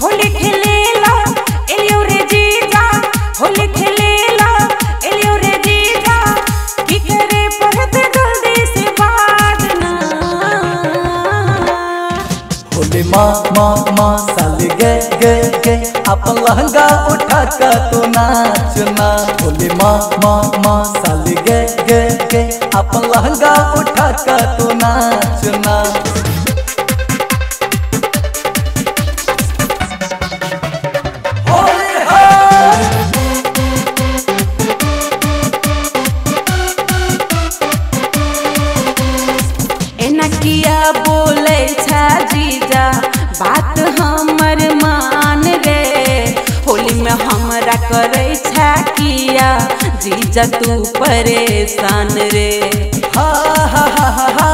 होली खेलेला एलियो रे जीजा, होली खेलेला एलियो रे जीजा, की करे पड़त जल्दी से बाजना। होली माँ माँ माँ साली गे गे गे, अपन लहंगा उठा कर तू नाचना। होली माँ माँ माँ साली गे गे गे, अपन लहंगा उठा कर तू नाचना। एना किया बोले छा जीजा, बात हमर मान रे। होली में हमरा करे छा किया जीजा तू परेशान रे। हा हा हा हा हा,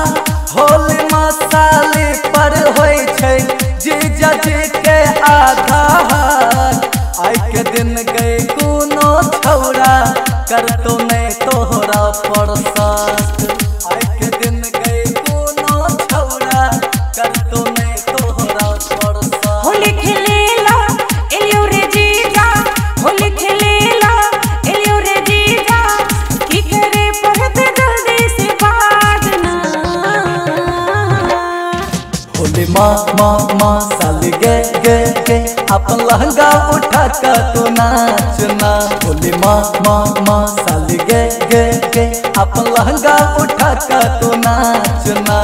होली मसाले पर होई छै जीजा जी के आधा हाथ। आइ के दिन गए कोनो छौरा करतो नहीं तोहरा परसात। आइ के दिन गए कोनो छौरा करतो नहीं तोहरा परसात। होली खेलेला एलियो रे जीजा, होली खेलेला एलियो रे जीजा, की करे पड़त जल्दी से बाजना। होली माँ माँ माँ साली गे गे गे, अपन लहंगा उठा कर तू नाचना। होली माँ माँ माँ साली गे गे गे, अपन लहंगा उठा कर तू नाचना।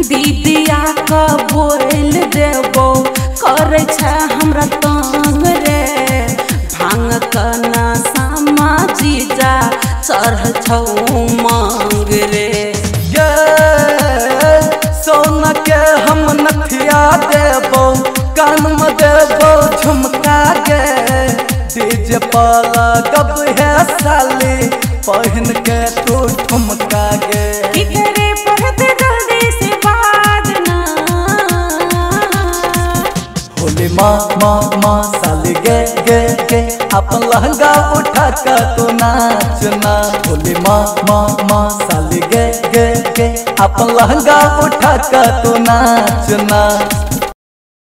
दीदिया का बोल देबो करे छा हमरा तंग रे। भांग क नशा जीजा चढ़ छौ मांग रे। ये सोना के हम नथिया देबो, कान में देबो झुमका गे। डीजे पर लगब है साली पहन के तू ठुमका गे। की करे पड़त जल्दी से बाजना। होली माँ माँ माँ साली गे गे गे, अपन लहंगा उठा कर तू नाचना। होली माँ माँ माँ साली गे गे गे, अपन लहंगा उठा कर तू नाचना।